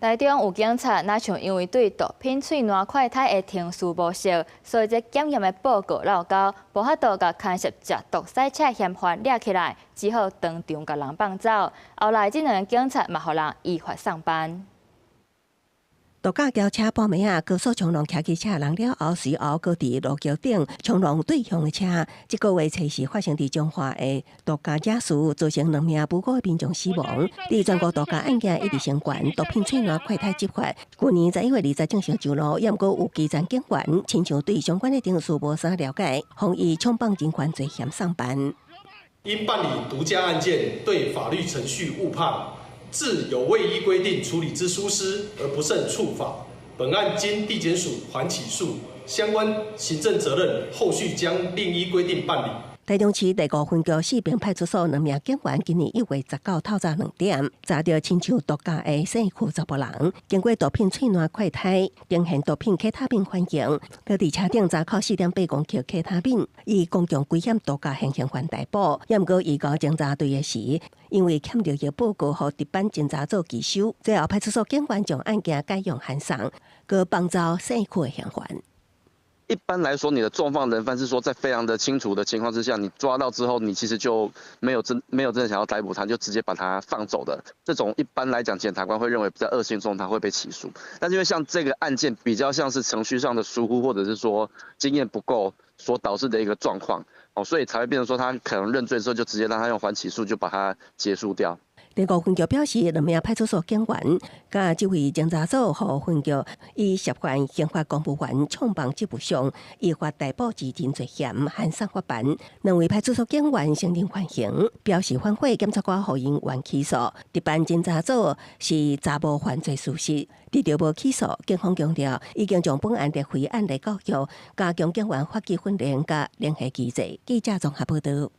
台中有警察，若像因為對毒品喙瀾快篩的程序無熟，所以這檢驗的報告落勾，無法度共牽涉食毒賽車嫌犯掠起來，只好當場共人放走。後來這兩个警察嘛，予人依法送辦。毒駕轎車半暝仔，高速衝撞騎機車人了後，隨後閣佇路橋頂衝撞對向的車。這個月初四發生佇彰化的毒駕肇事，造成兩名無辜的民眾死亡。佇全國毒駕案件一直升懸，毒品喙瀾快篩執法。去年11月20正式上路，猶毋過有基層警員親像對相關的程序無啥了解，予伊闖放人犯罪嫌送辦。因辦理毒駕案件，對法律程序誤判，致有未依規定處理之疏失而不慎觸法。本案經地檢署緩起訴，相關行政責任後續將另依規定辦理。台中市第五分局四平派出所兩名警員今年1月19透早2點，查著親像毒駕的姓區查埔人，經過毒品喙瀾快篩，呈現毒品可他命反應，閣佇車頂查扣4.8公克可他命，以公共危險毒駕現行犯逮捕。猶毋過移交偵查隊的時，因為欠著藥報告予值班偵查組拒收，最後派出所警員將案件改用函送，閣放走姓區的嫌犯。一般來說，你的縱放人犯是說，在非常的清楚的情況之下，你抓到之後，你其實就沒有真的想要逮捕他，就直接把他放走的。這種一般來講，檢察官會認為比較惡性中，他會被起訴。但是因為像這個案件比較像是程序上的疏忽，或者是說經驗不夠所導致的一個狀況，哦，所以才會變成說他可能認罪之後就直接讓他用緩起訴就把他結束掉。第五分局表示，兩名派出所警員佮這位偵查組予分局以涉犯刑法公務員闖放職務上依法逮捕之認罪嫌函送法辦。兩位派出所警員承認犯行，表示反悔，檢察官予𪜶緩起訴。值班偵查組是查無犯罪事實，得著無起訴。警方強調，已經將本案列為案例教育，加強警員法紀訓練佮聯繫機制。記者綜合報道。